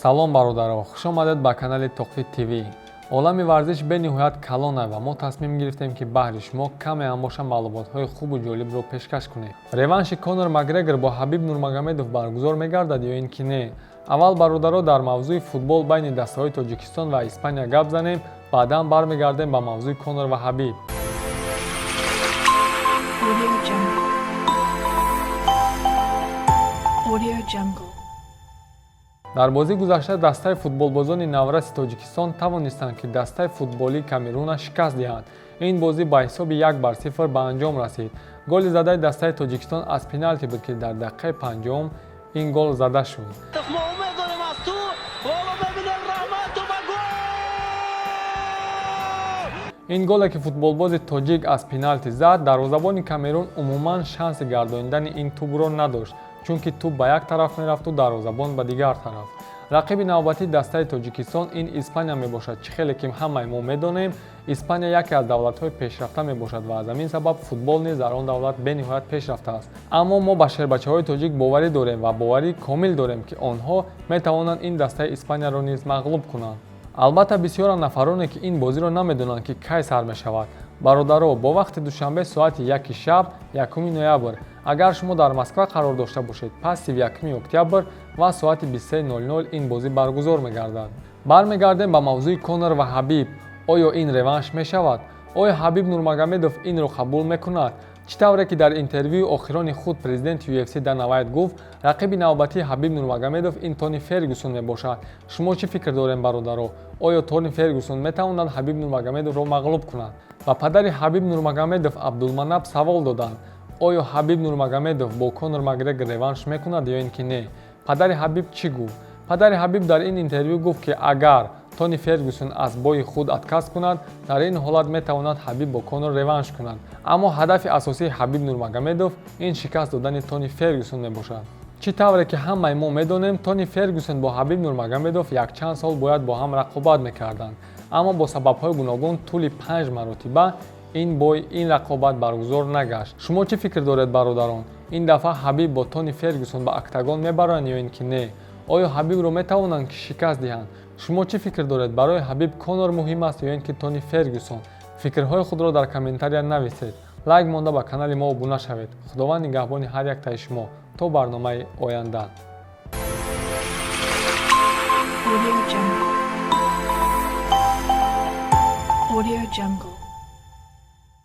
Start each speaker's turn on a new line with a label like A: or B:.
A: Салом, бародаро, хуш омадед ба канали Тоқфит ТВ. Олами варзиш бениҳоят калона ва мо тасмим гирифтем, ки баҳри шумо каме ҳам боша маълумотҳои хубу ҷолибро пешкаш кунем. Реванши Конор Макгрегор бо Ҳабиб Нурмагомедов баргузор мегардад ё ин ки не? Аввал, бародаро, дар мавзӯи футбол байни дастаҳои Тоҷикистон ва Испания гап занем, баъдан бармегардем ба мавзӯи Конор ва Ҳабиб.
B: Audio Jungle. Audio Jungle.
A: Дар бозии гузашта дастаи футболбозони навраси Тоҷикистон тавонистанд, ки дастаи футболии Камеруна шикаст диҳанд. Ин бозӣ ба ҳисоби 1-0 ба анҷом расид. Голи задаи дастаи Тоҷикистон аз пеналти буд, ки дар дақиқаи панҷум ин гол зада шуд.
C: Мо умед дорем аз ту. Ҳоло бибинем, Раҳмату ба гол!
A: Ин голе, ки футболбози тоҷик аз пеналти зад, дарвозабони Камерун умуман шанси гардонидани ин тӯбро надошт, чунки тӯб ба як тараф мерафту дарвозабон ба дигар тараф. Рақиби навбатии дастаи Тоҷикистон ин Испания мебошад. Чӣ хеле ки ҳамаи мо медонем, Испания яке аз давлатҳои пешрафта мебошад ва аз ҳамин сабаб футбол низ дар он давлат бениҳоят пешрафта аст. Аммо мо ба шербачаҳои тоҷик боварӣ дорем ва боварии комил дорем, ки онҳо метавонанд ин дастаи Испанияро низ мағлуб кунанд. Албатта, бисёранд нафароне, ки ин бозиро намедонанд, ки кай сар мешавад. Бародаро, бо вақти Душанбе соати 1-и шаб, 1 ноябр. Агар шумо дар Москва қарор дошта бошед, пас 31 октябр ва соати 23:00 ин бозӣ баргузор мегардад. Бармегардем ба мавзӯи Конор ва Ҳабиб. Оё ин реванш мешавад? Оё Ҳабиб Нурмагомедов инро қабул мекунад? Чӣ тавре ки дар интервюи охирони худ президенти UFC Дана Вайт гуфт, рақиби навбатии Ҳабиб Нурмагомедов ин Тони Фергюсон мебошад. Шумо чӣ фикр дорем, бародаро? Оё Тони Фергюсон метавонад Ҳабиб Нурмагомедовро мағлуб кунад? Ба падари Ҳабиб Нурмагомедов Абдулманаб савол доданд: оё Ҳабиб Нурмагомедов бо Конор Макгрегор реванш мекунад ё ин ки не? Падари Ҳабиб чӣ гуфт? Падари Ҳабиб дар ин интервю гуфт, ки агар Тони Фергюсон аз бои худ отказ кунад, дар ин ҳолат метавонад Ҳабиб бо Конор реванш кунад. Аммо ҳадафи асосии Ҳабиб Нурмагомедов ин шикаст додани Тони Фергюсон мебошад. Чӣ тавре ки ҳамаи мо медонем, Тони Фергюсон бо Ҳабиб Нурмагомедов якчанд сол бояд бо ҳам рақобат мекарданд, аммо бо сабабҳои гуногун тӯли панҷ маротиба ин бой, ин рақобат баргузор нагашт. Шумо чӣ фикр доред, бародарон? Ин дафъа Ҳабиб бо Тони Фергюсон ба октагон мебаранд ё ин ки не? Оё Ҳабибро метавонанд, ки шикаст диҳанд? Шумо чӣ фикр доред? Барои Ҳабиб Конор муҳим аст ё ин ки Тони Фергюсон? Фикрҳои худро дар комментария нависед, лайк монда, ба канали мо обуна шавед. Худованд нигаҳбони ҳар яктаи шумо. То барномаи оянда.
B: Audio Jungle. Audio Jungle.